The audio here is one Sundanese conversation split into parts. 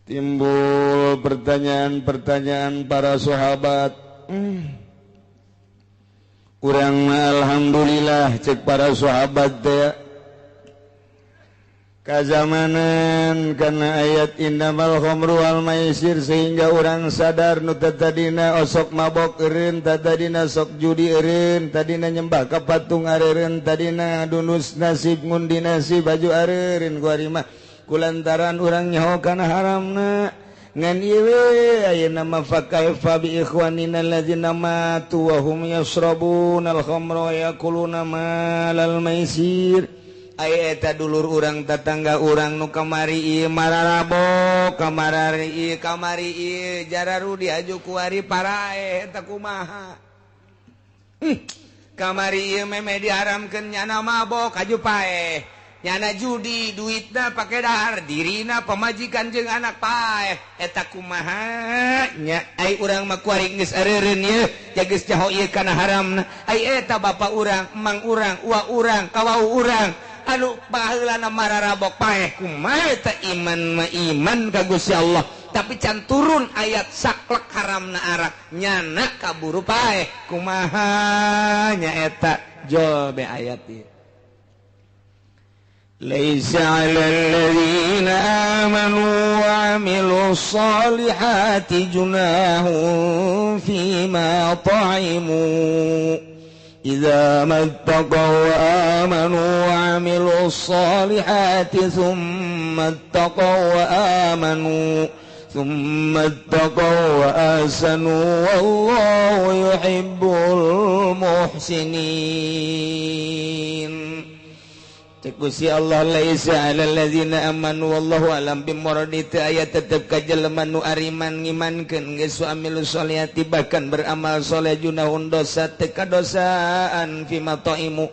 Timbul pertanyaan-pertanyaan para sahabat. Urang alhamdulillah cek para sahabat teh kazamanan karena ayat innamal khamru wal maisir sehingga orang sadar nu tadina osok mabok eureun, tadina sok judi eureun, tadina nyembah ka patung areureun, tadina dunus nasib ngundi nasib baju areureun ku ari mah kulantaran urang nyaho kana haramna. Ngan ieu we ayeuna mah fa kaifa bi ikhwanina allazina matu wa hum yashrabuna al-khamra wa yakuluna malal maisir. Aya eta dulur urang tatangga urang nu kamari ieu mararabok, kamarari ieu kamari ieu jararudi aju kuari parae eta kumaha. Kamari ieu memeh diharamkeun nyana mabok aju paeh. Nyana judi duitna pake dahar dirina pamajikan jeung anak paeh eta kumaha nya. Ai urang mah kuari geus areureun ieu geus nyaho ieu kana haramna. Ai eta bapa urang, emang urang, uwa urang, kawau urang anu baheulana mararabok paeh kumaha eta iman mah iman ka Gusti Allah tapi can turun ayat saklek haramna arak nyana kaburu paeh kumaha nya eta jol be ayat ieu. Laisa 'alal ladzina amanu wa 'amilus solihati junahun fima ta'imu idza mattaqaw wa amanu wa 'amilus solihati thumma ittaqaw wa amanu thumma ittaqaw wa ahsanu wallahu yuhibbul muhsinin. Gusti Allah laisa 'alal ladzina amanu wallahu alam bimuradi teu aya tetep ka jelema nu ariman ngimankeun geus amilu sholihati bahkan beramal soleh junahun dosa teu kadosaan fima taimu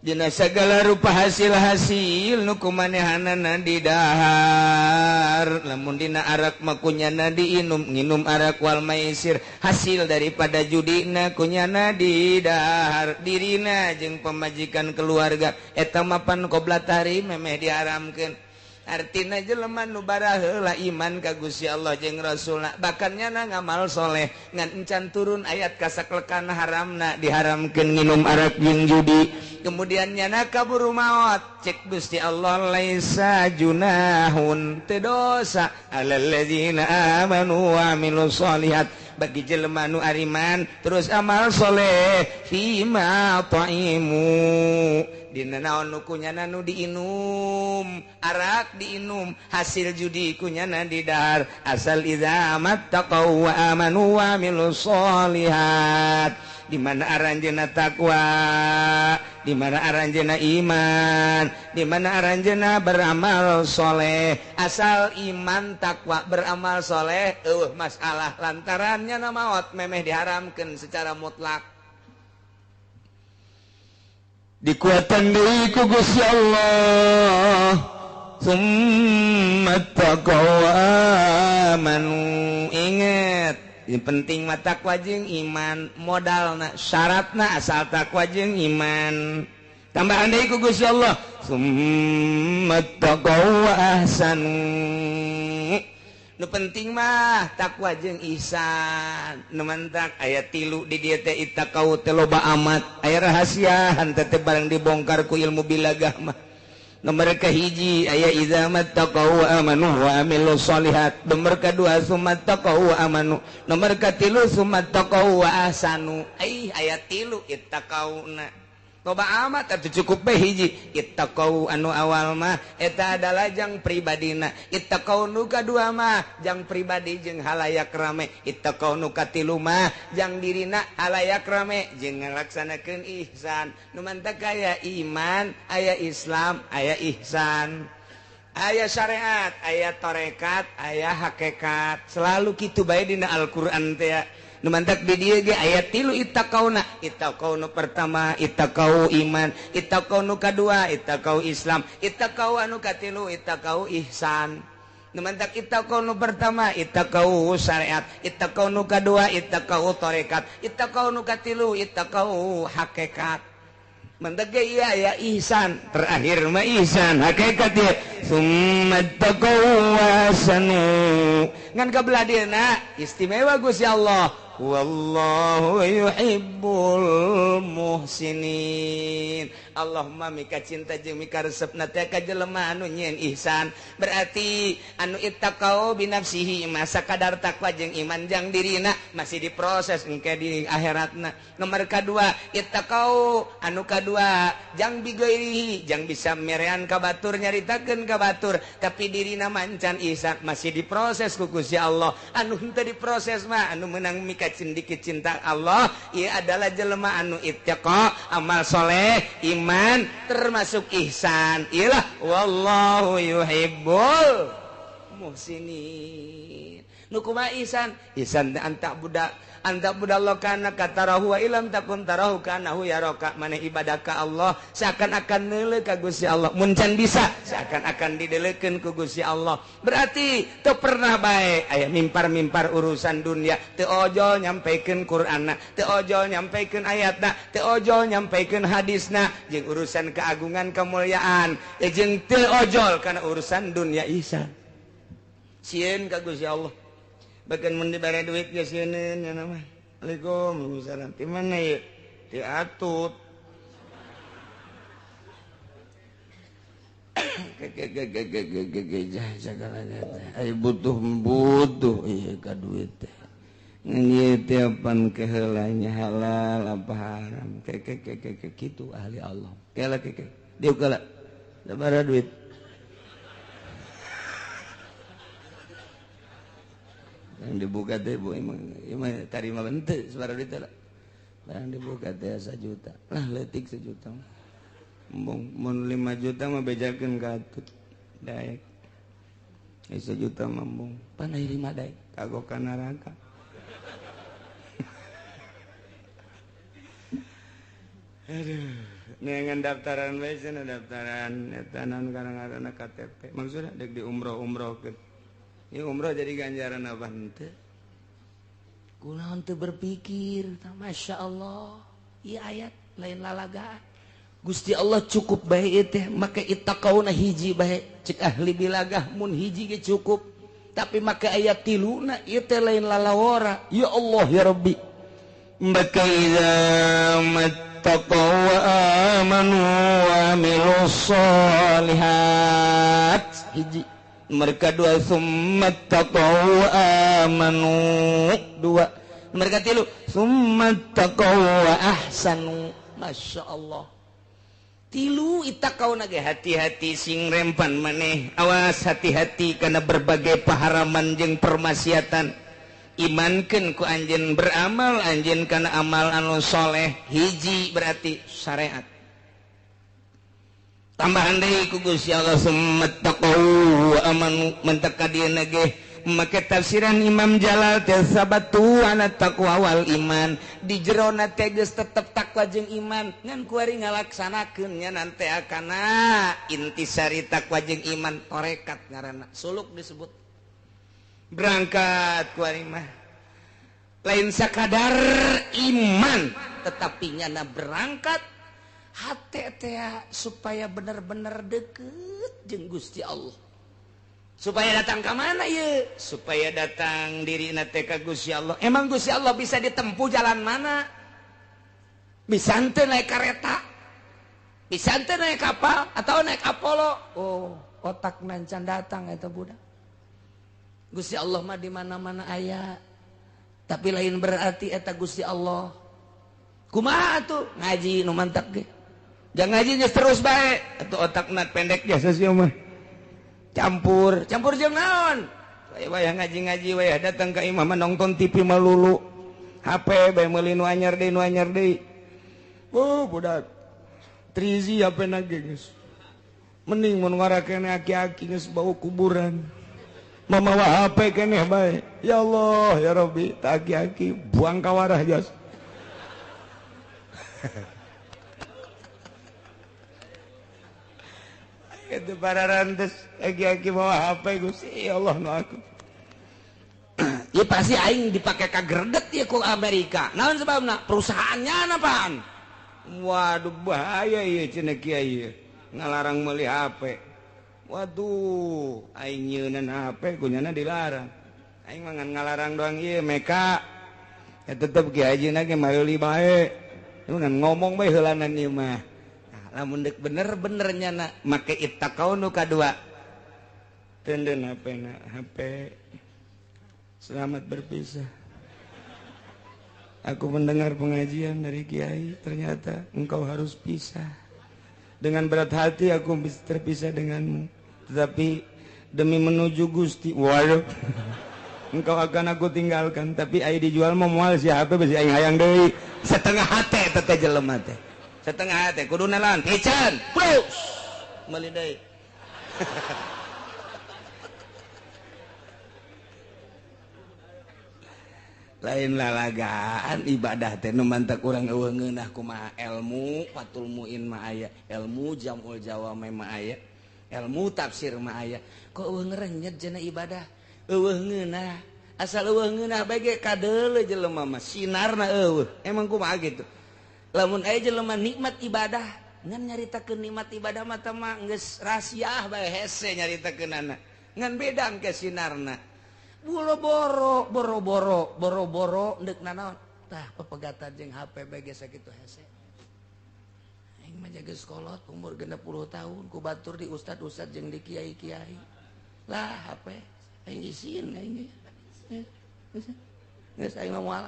dina sagala rupa hasil-hasil nu kumanehanana didahar. Lamun dina arak mah kunyana diinum, nginum arak wal maisir hasil daripada judina kunyana didahar dirina jeung pamajikan keluarga eta mapan qobla tahrim memeh diharamkeun. Artina jelema nu baraheula iman ka Gusti Allah jeung Rasulna bahkan nyana ngamal soleh ngan encan turun ayat kasaklekan haramna diharamkeun nginum arak jeung judi kemudian nyana kaburu maot cek Gusti Allah laisa junahun teu dosa alal ladzina amanu wa amilus solihat bagi jelema nu ariman terus amal soleh fima taimu dina naon nu kunyana nu diinum arak diinum hasil judi kunyana didahar asal idza mattaqau wa amanu wa amilus solihat di mana aranjeuna takwa, di mana aranjeuna iman, di mana aranjeuna beramal soleh. Asal iman takwa beramal soleh eueuh masalah lantarannya na maot memeh diharamkeun secara mutlak. Dikuatan deui ku Gusti Allah summa taqaw amanu. Inget yang penting mah takwa jeung iman modalna syaratna asal takwa jeung iman. Tambahan deui ku Gusti Allah summa taqaw wa ahsanu. Nu penting mah takwa jeung ihsan. Nu mantak aya tilu di dieu teh ittaqau teh loba amat aya rahasiaan teh barang dibongkar ku ilmu bilagah mah. Nomor kahiji aya idza mattaqau wa amanu wa amilus solihat. Nomor kadua summa taqau wa amanu. Nomor katilu summa taqau wa ahsanu. Ai aya tilu ittaqauna. Loba amat atuh cukup bae hiji ittaqau anu awal mah eta adalah jang pribadina. Ittaqau nu kadua mah jang pribadi jeung halayak rame. Ittaqau nu katilu mah jang dirina halayak rame jeung ngalaksanakeun ihsan. Nu mantak aya iman, aya Islam, aya ihsan, aya syariat, aya tarekat, aya hakikat. Selalu kitu bae dina Al-Qur'an teh. Nu mantak di dieu ge aya tilu ittaqauna. Ittaqau nu pertama ittaqau iman, ittaqau nu kadua ittaqau Islam, ittaqau anu katilu ittaqau ihsan. Nu mantak ittaqau nu pertama ittaqau syariat, ittaqau nu kadua ittaqau tarekat, ittaqau nu katilu ittaqau hakikat. Mentek ge ieu aya ihsan, terakhir mah ihsan hakikat ieu summa taqaw wasanu. Ngan kabelah dieuna istimewa Gusti Allah. Wallahu yuhibbul muhsinin. Allahumma mika cinta jeung mika resepna teh ka jelema anu nyieun ihsan. Berarti anu ittaqau binafsihi masa kadar takwa jeung iman jang dirina masih diproses engke di akhiratna. Nomor kadua ittaqau anu kadua jang bigairihi jang bisa merean ka batur nyaritakeun ka batur tapi dirina mancan ihsan masih diproses ku Gusti Allah. Anu henteu diproses mah anu meunang mika cindiki cinta Allah ieu adalah jelema anu ittaqa amal soleh iman termasuk ihsan. Iyalah wallahu yuhibbul muhsinin. Nu kumaha ihsan? Ihsan anta budak anta budallah kana katarahu wa ilam takun tarahu kanahu yaraka. Maneh ibadah ka Allah seakan-akan neuleuh ka Gusti Allah. Mun can bisa seakan-akan dideulekeun ku Gusti Allah. Berarti teu pernah bae aya mimpar-mimpar urusan dunia, teu ojol nyampikeun Qur'anna, teu ojol nyampikeun ayatna, teu ojol nyampikeun hadisna jeung urusan keagungan kemuliaan, jeung teu ojol kana urusan dunia ihsan. Sieun ka Gusti Allah. Bahkan mun dibere duit ge sieun nya mah. Waalaikumsalam. Ti mana ieu? Ti Atut. Ai butuh ieu ka duit teh. Ngan ieu teh pan keheulanya halal apa haram. Ke kitu ahli Allah. Kela ke. Dieu kela. Sabaraha duit? Yang dibuka teh bu emang emang tarima bente sabaraha duit lah. Barang dibuka teh 1 juta. Lah leutik 1 juta. Embung mun 5 juta mah bejakeun ka Atut. Daek. 1 juta mah embung. Pan aya 5 daek kagok ka neraka. Aduh, neangan daftaran bae cenah daftaran eta naon ngaranna KTP. Maksudna deuk di umroh-umrohkeun. Ini umroh jadi ganjaran apa henteu? Kunaon teu berpikir, Masya Allah. Ieu ayat lain lalagaan. Gusti Allah cukup bae ieu teh, make ittaqauna hiji bae. Cek ahli bilagah mun hiji ge cukup. Tapi make ayat tiluna ieu teh lain lalawara. Ya Allah ya Rabbi. Maka idza mattaqaw wa amanu wa amilus solihat. Hiji. Mereka dua summa taqaw amanu dua. Mereka tilu summa taqaw wa ahsanu. Masya Allah. Tilu ittaqauna ge hati-hati sing rempan maneh. Awas hati-hati karena berbagai paharaman jeung permaksiatan. Imankeun ku anjeun beramal anjeun kana amal anu soleh. Hiji berarti syariat. Tambahan deui ku Gusti Allah summattaqau wa amanu mentaka dieuna ge make tafsiran Imam Jalal teh sabatu ana taqwa wal iman di jerona teh geus tetep takwa jeung iman ngan kuari ngalaksanakeun nya nante akana intisari takwa jeung iman torekat ngaranna suluk disebut berangkat kuari mah lain sakadar iman tetapi nyana berangkat hate teh supaya bener-bener deket jeung Gusti Allah. Supaya datang ka mana ieu? Supaya datang dirina teh ka Gusti Allah. Emang Gusti Allah bisa ditempuh jalan mana? Bisa henteu naik kareta? Bisa henteu naik kapal atau naik Apollo? Oh, otak nancan datang eta budak. Gusti Allah mah di mana-mana aya. Tapi lain berarti eta Gusti Allah. Kumaha atuh? Ngaji nu mantap ge. Jangan ngaji terus bae atau otakna pendek jasa sih mah. Campur, campur jeung naon? Wayah ngaji-ngaji wayah datang ka imah mah nonton TV melulu. HP bae meuli nu anyar deui nu anyar deui. Oh, budak. Trizi HP na ge geus. Mending mun ngarakene aki-aki geus bau kuburan. Mamawa HP keneh bae. Ya Allah, ya Rabbi, tak aki-aki buang ka warah jas. Itu para rantes aki-aki bawa HP Gusti ya Allah nu aku. Ya pasti aing dipake ka greget ya ku Amerika. Naon sebabna? Perusahaannya apaan? Waduh bahaya ieu cenah kiai ngalarang meuli HP. Waduh, aing nyeunan HP kunyana dilarang. Aing mah ngan ngalarang doang ieu meka. Ya tetep kiai hajina ge meuli bae. Ngan ngomong bae heulanan ieu mah. Nah, lamun deuk bener-bener nyana make ittaqau nu kadua. Teunden HP-na, HP. Selamat berpisah. Aku mendengar pengajian dari kiai, ternyata engkau harus pisah. Dengan berat hati aku terpisah denganmu. Tetapi demi menuju Gusti, waduh, engkau akan aku tinggalkan. Tapi aing dijual mah moal si HP besi aing hayang deui. Setengah hate teh jelema teh. Setengah hate kudu nalan pican. Plus meuli deui. Lain lalagaan ibadah teh nu mantak urang eueuh ngeunah kumaha ilmu Fathul Muin mah aya, ilmu Jamul Jawami mah aya, ilmu tafsir mah aya. Kok eueuh ngerenyet cenah ibadah? Eueuh ngeunah. Asal eueuh ngeunah bae ge kadeuleu jelema mah sinarna eueuh. Emang kumaha gitu? Lamun aya jelema nikmat ibadah, ngan nyaritakeun nikmat ibadah mah teh mah geus rahasiah bae hese nyaritakeunana. Ngan beda engke sinarna. Boro-boro, boro-boro, boro-boro ndek nanaon. Tah pepegatan jeung HP bae ge sakitu hese. Aing mah jaga sekolot umur 60 tahun ku batur di ustad-ustad jeung di kiai-kiai. Lah HP aing isin aing. Geus aing mah moal.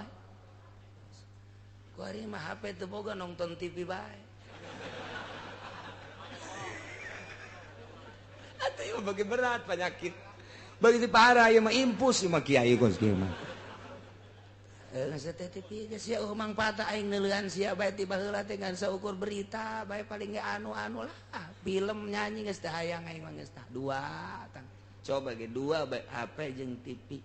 Ku ari mah HP teu boga nonton TV bae. Atuh ieu bagi berat penyakit. Begitu parah ya mah impus mah kiai kos kieu mah. Geus teh TV geus sia eueuh mangfaat aing neuleuan sia bae ti baheula teh ngan saukur berita bae paling ge anu-anu lah. Film nyanyi geus teh hayang aing mah geus tah dua tang. Coba ge dua bae HP jeung TV.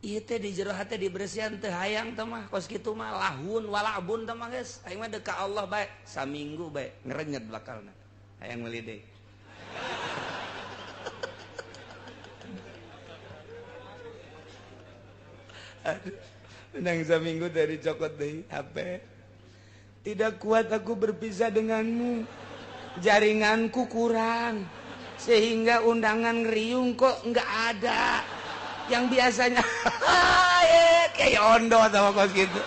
Ieu teh di jero hate dibersihan teh hayang teh mah kos kitu mah lahun walabun teh mah geus. Aing mah deuk ka Allah bae saminggu bae ngerenyet bakalna. Hayang meuli deui. Aduh, menang seminggu dari cokot deh HP. Tidak kuat aku berpisah denganmu. Jaringanku kurang sehingga undangan ngeriung kok nggak ada. Yang biasanya kayak ondo sama kos gitu.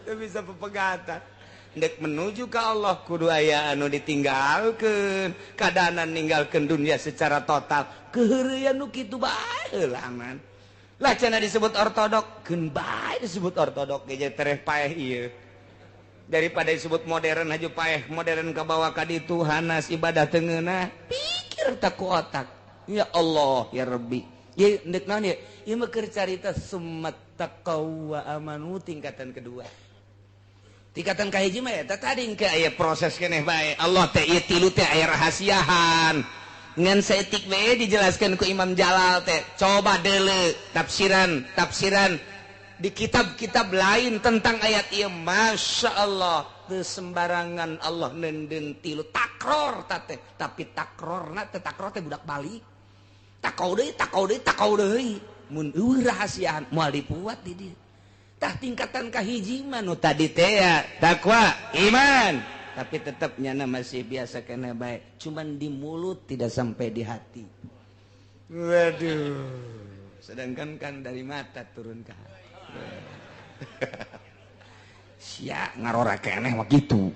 Itu bisa pepegatan. Ndek menuju ke Allah kudu aya anu ditinggalkeun, kadanan ninggalkeun dunia secara total. Keheureuyan nu kitu bae heulangan. Lah cenah disebut ortodok, keun bae disebut ortodok ge tereh paeh ieu. Daripada disebut modern haju paeh, modern kabawa ka ditu hanas ibadah teu ngeunah, pikir tak ku otak. Ya Allah ya Rabbi. Ieu ndek naon ieu? Ieu mah keur carita summat taqaw wa amanu tingkatan kedua. Tingkatan kahiji mah eta tadi engke aya proses keneh bae. Allah teh ieu tilu teh aya rahasiahan. Ngan saeutik we dijelaskeun ku Imam Jalal teh. Coba deuleu tafsiran, tafsiran di kitab-kitab lain tentang ayat ieu. Masya Allah, teu sembarangan Allah neundeun tilu takror ta teh, tapi takrorna teh takror teh budak balik. Takau deui, takau deui, takau deui. Mun eueuh rahasiahan moal dipuat di dieu. Tah tingkatan kahiji mah nu tadi teh ya takwa iman, tapi tetap nyana masih biasa kena baik, cuman di mulut tidak sampai di hati. Waduh, sedangkan kan dari mata turun ke hati. Sia ngarora keneh mah kitu.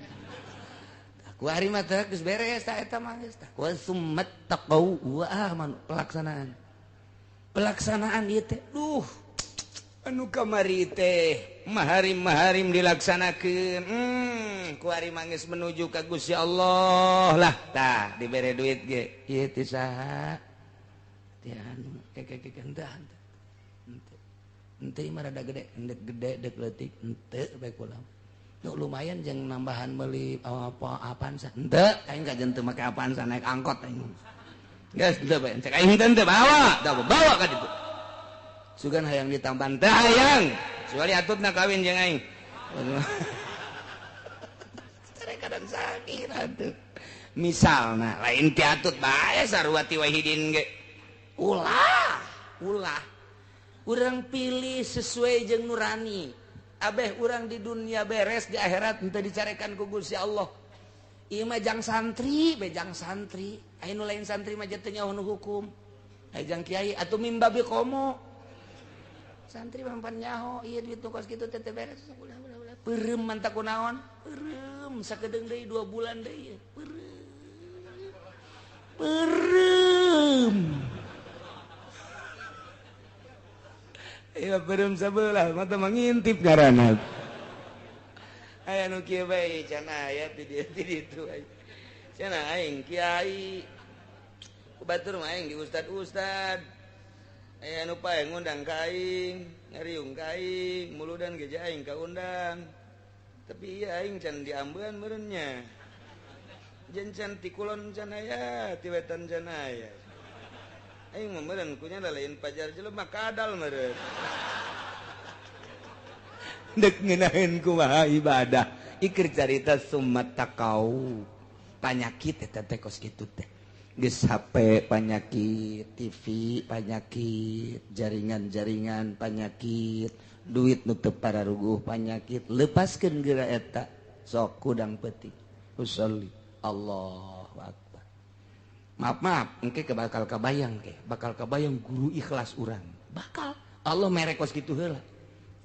Ku ari mah teh geus beres ta eta mah geus tah. Wa summat taqau wa amanu, pelaksanaan. Pelaksanaan ieu teh duh anu kamari teh maharim-maharim dilaksanakeun. Ku ari mah geus menuju ka Gusti Allah lah tah dibere duit ge. Ieu teh saha? Teh anu keke henteu henteu. Henteu mah rada gede, endek gede dek leutik henteu bae kula. Nu lumayan jeung nambahan meuli apa apaan sa. Henteu aing kajen teu make apaan sa naik angkot aing. Geus henteu bae cek aing henteu bawa, da bawa ka ditu. Sugan hayang ditambahan teh hayang. Kecuali atutna kawin jeung aing. Kadang sakit atuh. Misalna lain ti atut bae sarua ti wahidin ge. Ulah, ulah. Urang pilih sesuai jeung nurani. Abeh urang di dunia beres di akhirat henteu dicarekan ku Gusti Allah. Ieu mah jang santri, bejang santri. Aya nu lain santri mah teu nyaho nu hukum. Aya jang kiai atuh mimbabi komo. Santri mah pan nyaho ieu duit nu kos kitu teh beres. Peureum mantap kunaon? Peureum sakedeung deui 2 bulan deui. Peureum. Peureum. Iya peureum sabelah mata mangintip ngaranna. Aya nu kieu bae can aya ti dieu ti ditu. Cenah aing kiai. Ku batur mah aing di ustad-ustad. Aya nu pae ngundang ka aing, ngariung ka aing, muludan ge aing kaundang. Tapi ieu aing can diambean meureun nya. Jeung can ti kulon can aya, ti wetan can aya. Aing mah meureun kunya lain pajar jelema kadal meureun. Dek ngeunaheun kumaha ibadah. Ikir carita summat taqau. Panyakit eta teh kos kitu teh. Geus HP panyakit, TV panyakit, jaringan-jaringan panyakit, duit nu teu pararuguh panyakit, lepaskeun geura eta sok kudang peuting. Usolli Allahu akbar. Maaf maaf, engke bakal kabayang ke, bakal kabayang guru ikhlas urang. Bakal Allah mere kos kitu heula.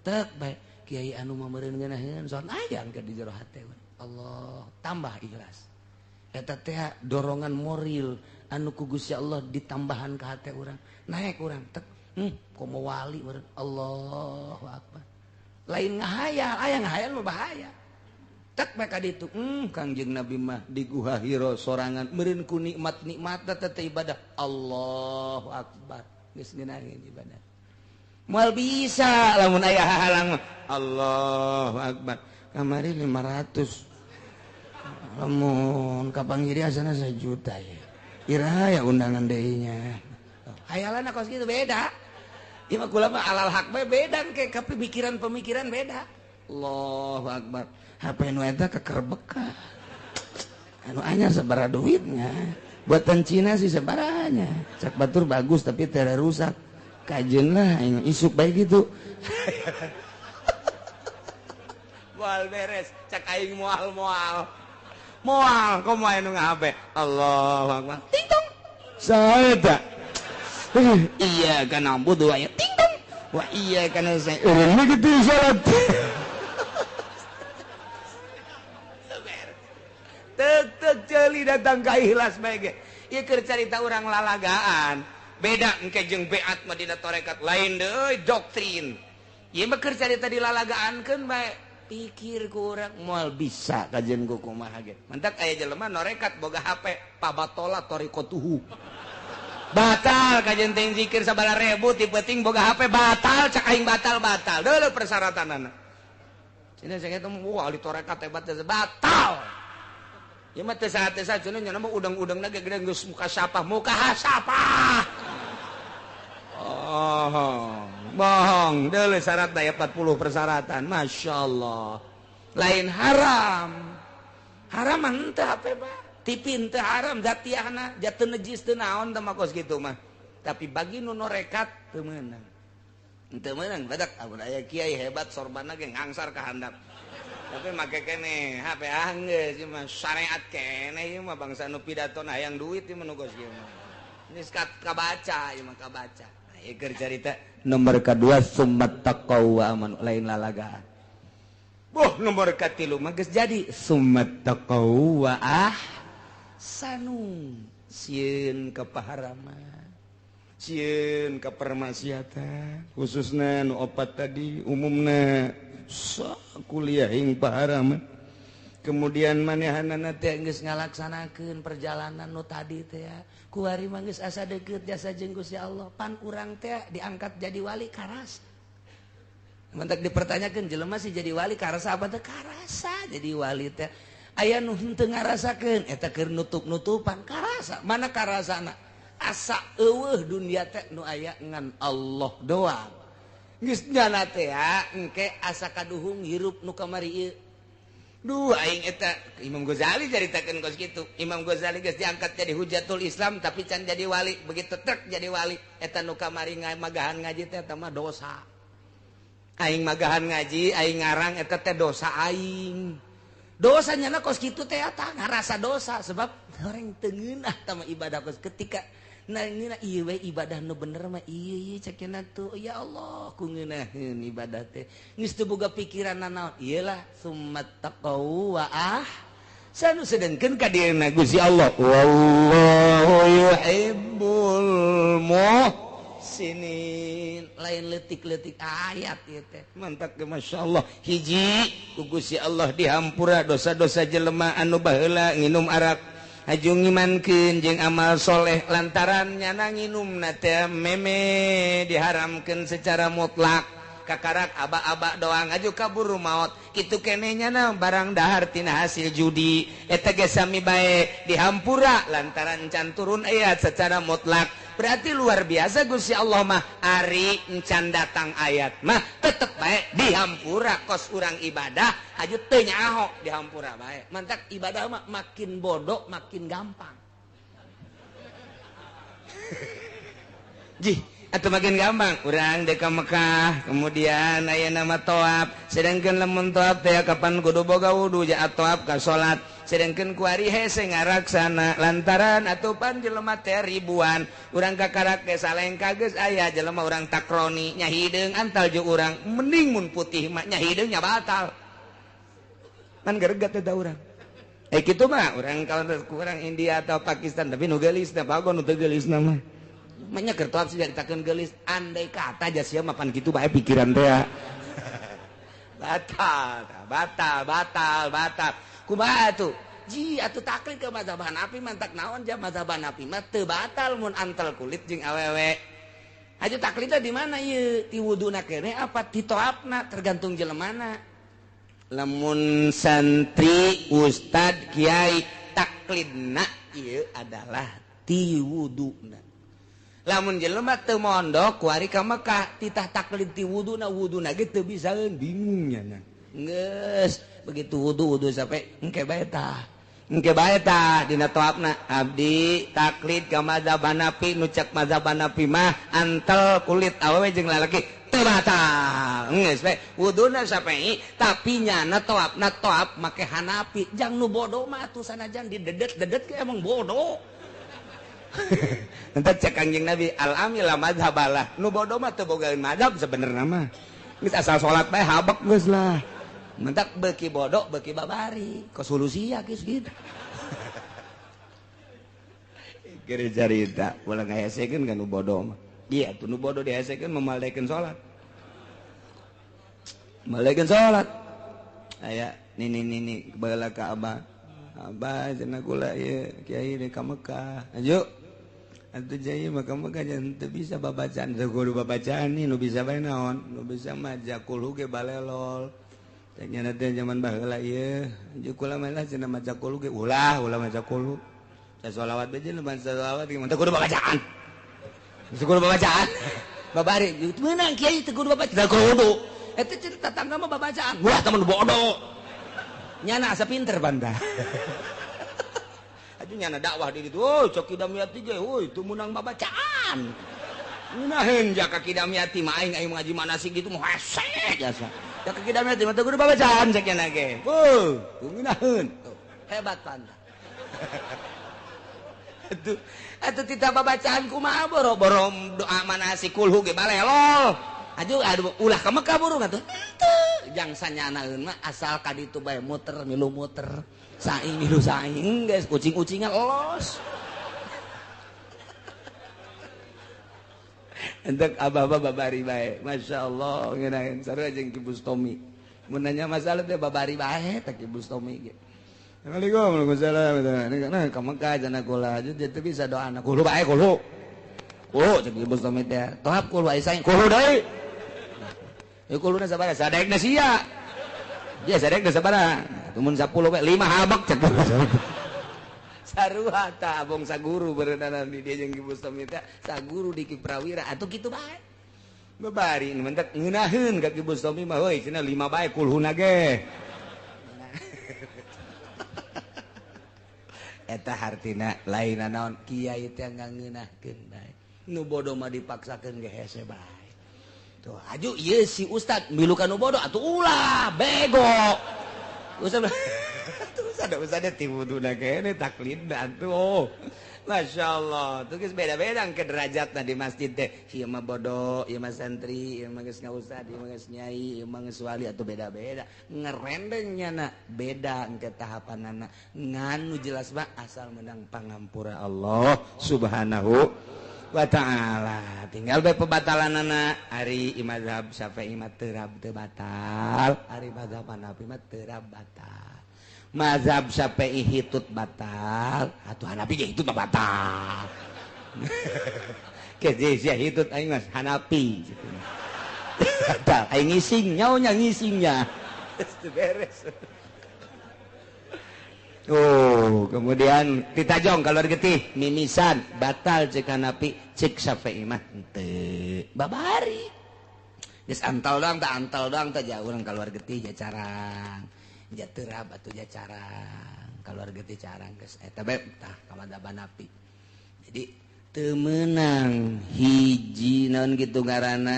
Tek bae kiai anu mah meureun ngeunaheun son aya engke di jero hate. Allah tambah ikhlas. Eta teh dorongan moral anu ku Gusti Allah ditambahan ka hate urang. Naik urang tek, komo wali meureun. Allahu akbar. Lain ngahayal, aya ngahayal mah bahaya. Tek bae ka ditu, Kangjeng Nabi mah di Guha Hira sorangan meureun ku nikmat-nikmat teh ibadah. Allahu akbar. Geus ngeunaheun ibadah. Moal bisa lamun aya hahalang. Allahu akbar. Kamari 500. Lamun kapanggiri asana 1 juta ya. Iraha ya undangan deui nya. Hayalan kos kitu beda. Ieu mah kula mah alal hak bae beda ke pemikiran-pemikiran beda. Allahu akbar. HP nu eta kekerbeka. Anu anyar sabaraha duitnya. Buatan Cina sih sabarahanya. Cak batur bagus tapi tera rusak. Kajeun lah aing isuk bae gitu. Moal beres, cak aing moal-moal. Moal komo aya nu ngahape. Allahu akbar. Ting tong. Saeta. Iya kana ambu dua ya. Ting tong. Wa iya kana saya. Urang kitu salat. Tek tek ceuli datang ka ikhlas bae ge. Ieu keur carita urang lalagaan. Beda engke jeung beat mah dina tarekat lain deui doktrin. Ieu mah keur carita dilalagaankeun bae. Pikir ku urang moal bisa kajian ku kumaha ge. Mantak aya jelema norekat boga HP pabatola torikotuhu. Batal kajian teh zikir sabala ribu ti peuting boga HP batal cak aing batal-batal. Deuleu persyaratanana. Cenah saya teh wah ahli tarekat hebat batal. Ieu mah teu saha-saha cenah nya mah udang-udangna ge gede geus muka sapah, muka hasapah. Oh, bohong. Deuleu syarat daya 40 persyaratan. Masya Allah. Lain haram. Haram mah henteu HP mah. TV henteu haram zatiahna, jatuh najis teu naon teh mah kos kitu mah. Tapi bagi nu norekat teu meunang. Henteu meunang badak amun aya kiai hebat sorbanna ge ngangsar ka handap. Tapi make keneh HP anggeus ieu mah syariat keneh ieu mah bangsa nu pidato hayang duit ieu mah nu kos kieu mah. Geus kabaca ieu mah kabaca. Ieu carita nomor kedua summat taqaw wa amanu lain lalagaan. Boh nomor katilu mah geus jadi summat taqaw wa ahsanu. Sieun ka paharaman, sieun ka permaksiatan, khususna nu opat tadi umumna kuliah ing paharaman. Kemudian manehanana teh geus ngalaksanakeun perjalanan nu tadi teh kuari mah geus asa deukeut jasa jeung Gusti Allah. Pan urang teh diangkat jadi wali karasa. Mantak dipertanyakeun jelema sih jadi wali karasa apa teh karasa jadi wali teh. Aya nu henteu ngarasakeun eta keur nutup-nutupan karasa. Mana karasana? Asa eueuh dunia teh nu aya ngan Allah doang. Geus nyana teh engke asa kaduhung hirup nu kamari ieu. Duh aing eta Imam Ghazali caritakeun kos kitu. Imam Ghazali geus diangkat jadi hujatul Islam tapi can jadi wali. Begitu trek jadi wali eta nu kamari magahan ngaji teh eta mah dosa. Aing magahan ngaji, aing ngarang eta teh dosa aing. Dosanya na kos kitu teh eta ngarasa dosa sebab orang teu ngeunah tah ibadah kos ketika nah ngeunah ieu we ibadah nu bener mah ieu ieu cek cenah tuh ya Allah ku ngeunaheun ibadah teh geus teu boga pikiran nanaon ieu lah summat taqau wa ah sanu sedengkeun ka dieuna Gusti Allah wallahu yuhibbul muhsinin lain leutik-leutik ayat ieu teh mantap ge masyaallah hiji ku Gusti Allah dihampura dosa-dosa jelema anu baheula nginum arak haju ngimankeun jeung amal soleh lantaran nyana nginumna teh meme diharamkeun secara mutlak kakarak aba-aba doang aju kaburu maot kitu keneh nyana barang dahar tina hasil judi eta ge sami bae dihampura lantaran can turun ayat secara mutlak. Berarti luar biasa Gusti Allah mah ari encan datang ayat mah tetep bae dihampura kos urang ibadah aju teu nyaho dihampura bae. Mantak ibadah mah makin bodoh makin gampang. Jih atau makin gampang urang dek ka Mekah kemudian aya nama toab sedangkan lamun toab teh kapan kudu boga wudu ja toab ka salat sedangkan kuari hese ngaraksana lantaran atupan jelema teh ribuan urang kakarak ge salengka geus aya jelema urang takroni nya hideung antal jeung urang mending mun putih mah nya hideung nya batal man geregat eta urang kitu mah urang kalau kurang India atau Pakistan tapi nu geulis teh bago nu teu geulis mah banyak kertoap sih ceritakan gelis andai kata aja siapa mapan gitu bae pikiran teh batal batal batal batal kumaha tuh ji atuh taklid ke mazhab Hanafi mantak naon ja mazhab Hanafi mah teu batal mun antel kulit jeung awewe aju taklidna di mana ieu ti wuduna keneh apa ti toapna tergantung jelemana lamun santri ustad kiai taklidna ieu adalah ti wuduna lamun jelema teu mondok kuari ka Mekah titah taklid ti wuduna wuduna ge teu bisaeun bingung nya geus begitu wudu wudu sampai engke bae tah engke bae tah dina toapna abdi taklid ka mazhab Hanafi nu cek mazhab Hanafi mah antel kulit awewe jeung lalaki teu batal geus bae wuduna sampai tapi nyana toapna toap make Hanafi jang nu bodoh mah atuh sanajan didedet-dedet ge emang bodoh. Entah cek Kangjeng Nabi al-amil la mazhabalah nu bodoh mah teu boga mazhab sebenarnya mah geus asal salat bae habek geus lah mentak beuki bodoh beuki babari ke solusi ya geus gitu. Keur carita ulah ngahesekeun ka nu bodoh mah ieu atuh nu bodoh dihesekeun memaldekeun salat maldekeun salat aya nini nini baheula ka abah abah cenah kula ieu kiai di ka Mekah aju atuh jaya maka Mekah jangan teu bisa babacaan teu kudu babacaan nih nu bisa bae naon nu bisa mah jakul ge balelol teh nya teh zaman baheula ieu aju kula mah lah cenah maca kul ge ulah ulah maca kul sasolawat bae jeung salawat ge teu kudu babacaan teu kudu babacaan babari meunang kiai teu kudu babacaan teu kudu eta cenah tatangga mah babacaan wah temen bodoh nyana asa pinter banda. Aju nyana dakwah di ditu, oh cok Kidamiyati ge, oh itu menang babacaan. Ngeunaheun jaka Kidamiyati mah aing aing ngaji manasik gitu mah hese jasa. Jaka Kidamiyati mah teu kudu babacaan cek nyana ge. Heuh, ngeunaheun. Hebat banda. Atuh atuh tita babacaan kumaha boro-boro doa manasik kulhu ge balelol. Aduh, aduh, ulah ka Mekah burung atuh. Henteu, jang sanyanaeun mah asal ka ditu bae muter milu muter, saing milu saing geus kucing-kucingan los. Entek abah-abah babari bae. Masyaallah ngeunaheun sarua jeung Ki Bustomi. Mun nanya masalah teh babari bae teh Ki Bustomi ge. Assalamualaikum warahmatullahi wabarakatuh. Nah, ka Mekah cenah kula teu bisa doana kulo bae kulo. Kulo cek Ki Bustomi teh. Tohap kulo saing kulo deui. Ya kuluna sabaraha sadekna sia. Ya sadekna sabaraha. Tumun 10 we 5 habak cek. Sarua ta abong saguru berenana di dia jeung Ki Bustomi teh saguru di Ki Prawira atuh kitu bae. Babari nu mentek ngeunaheun ka Ki Bustomi mah heuy cenah 5 bae kulhuna ge. Eta hartina lain naon kiai teh ngangeunahkeun bae. Nu bodoh mah dipaksakeun ge hese bae. Tuh aju ieu si ustad milu ka nu bodoh atuh ulah bego. Ustad tuh ustad ustad ti wuduna kene taklidna atuh. Masya Allah, tuh geus beda-beda ke derajatna di masjid teh. Ieu mah bodoh, ieu mah santri, ieu mah geus ngaustad, ieu mah geus nyai, ieu mah geus wali atuh beda-beda. Ngerendeng nyana beda engke tahapanana. Ngan nu jelas mah asal menang pangampura Allah Subhanahu wa ta'ala. Tinggal bae pebatalanana ari mazhab Syafi'i mah terab teu batal, ari mazhab Hanafi mah terab batal. Mazhab Syafi'i hitut batal, atuh Hanafi ge hitut mah batal. Ke sia hitut aing mah Hanafi. Batal aing ngising nyaonya ngisingnya. Geus beres. Oh, kemudian ditajong keluar getih mimisan batal cek Hanafi, cek Syafi'i mah henteu. Babari. Geus antal doang tah antal doang tah jauh urang keluar getih ja carang. Ja terab atuh ja carang keluar getih carang geus eta bae tah ka mazhab Hanafi. Jadi teu meunang hiji naon kitu ngaranna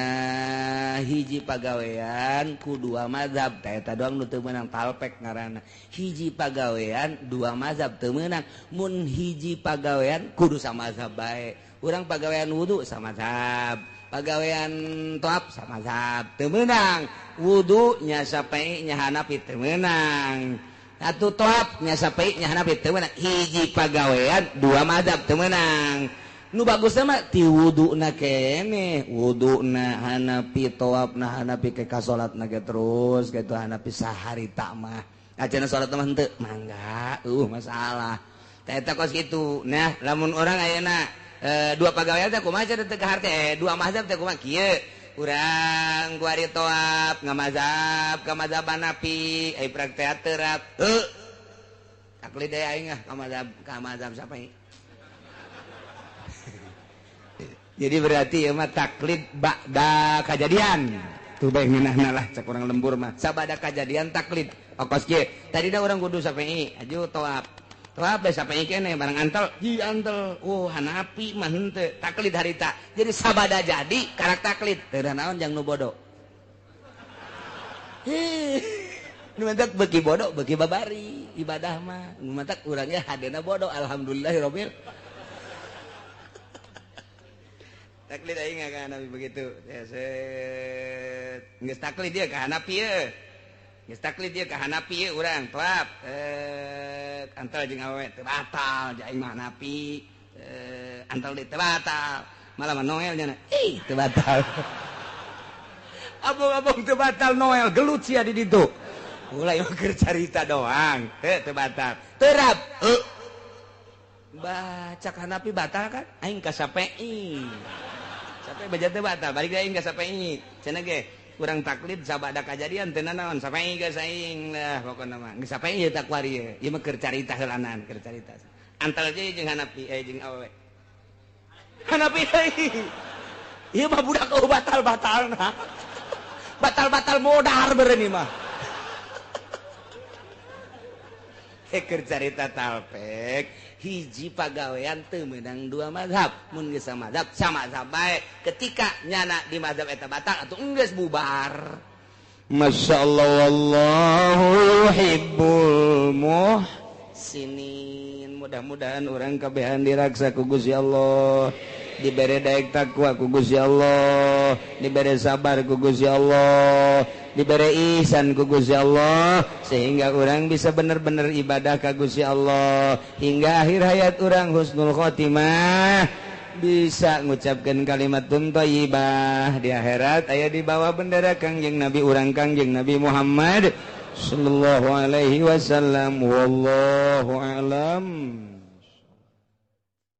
hiji pagawean ku dua mazhab tah eta doang nu teu meunang talpek ngaranna. Hiji pagawean dua mazhab teu meunang, mun hiji pagawean kudu samazhab bae. Urang pagawean wudu samazhab, pagawean toap samazhab teu meunang. Wudu nya Syafi'i nya Hanafi teu meunang. Atuh toap nya Syafi'i nya Hanafi teu meunang. Hiji pagawean dua mazhab teu meunang. Nu bagusna mah ti wuduna keneh, wuduna Hanafi, toapna Hanafi ke ka salatna ge terus kitu Hanafi saharita mah. Acan salat mah henteu mangga, masalah. Tah eta kos kitu. Nah, lamun urang ayeuna dua pagawean teh kumaha cenah teu kaharte, dua mazhab teh kumaha kieu. Urang kuari toap ngamazhab ka mazhab Hanafi, ai praktek terap. Heuh. Taklid deui aing ah ka mazhab Syafi'i. Jadi berarti ieu mah taklid ba'da kajadian. Tuh bae ngeunahna lah cek urang lembur mah. Sabada kajadian taklid. Okos kieu. Tadina urang kudu Syafi'i, aju toap. Toap bae Syafi'i keneh barang antel, hi antel. Oh, Hanafi mah henteu taklid harita. Jadi sabada jadi karak taklid. Teu naon jang nu bodoh. Hih. Nu mantak beuki bodoh beuki babari ibadah mah. Nu mantak urangnya hadena bodoh alhamdulillahirabbil. Taklid aing ka Hanafi begitu. Ya set. Geus taklid dia ka Hanafi ye. Geus taklid dia ka Hanafi ye urang toap. Antal jeung awewe teu batal, aing mah Hanafi. Antal deui teu batal. Malah mah Noel nya. Ih, teu batal. Abong-abong teu batal Noel gelut sia di ditu. Mulai mah keur carita doang, heuh teu batal. Terap. Heuh. Baca Hanafi batal kan? Aing ka Syafi'i. Sampai baca teu batal, balik aing ka Syafi'i. Cenah ge urang taklid sabada kajadian teu nanaon Syafi'i geus aing lah pokona mah. Geus Syafi'i ieu takwari ieu. Ieu mah keur carita heulanan, keur carita. Antal je jeung Hanafi jeung awewe. Hanafi deui. Ieu mah budak eueuh batal-batalna. Batal-batal modar beureun ieu mah. Keur carita talpek hiji pagawean teu meunang dua mazhab, mun geus samazhab samazhab bae. Ketika nyana di mazhab eta batal atuh enggeus bubar. Masyaallah wallahu yuhibbul muhsinin. Mudah-mudahan urang kabehan diraksa ku Gusti Allah, dibere daek takwa ku Gusti Allah, dibere sabar ku Gusti Allah, dibere ihsan ku Gusti Allah, sehingga orang bisa bener-bener ibadah ka Gusti Allah hingga akhir hayat orang husnul khotimah, bisa ngucapkan kalimat thayyibah di akhirat aya di bawah bendera Kangjeng Nabi urang Kangjeng Nabi Muhammad sallallahu alaihi wasallam. Wallahu a'lam.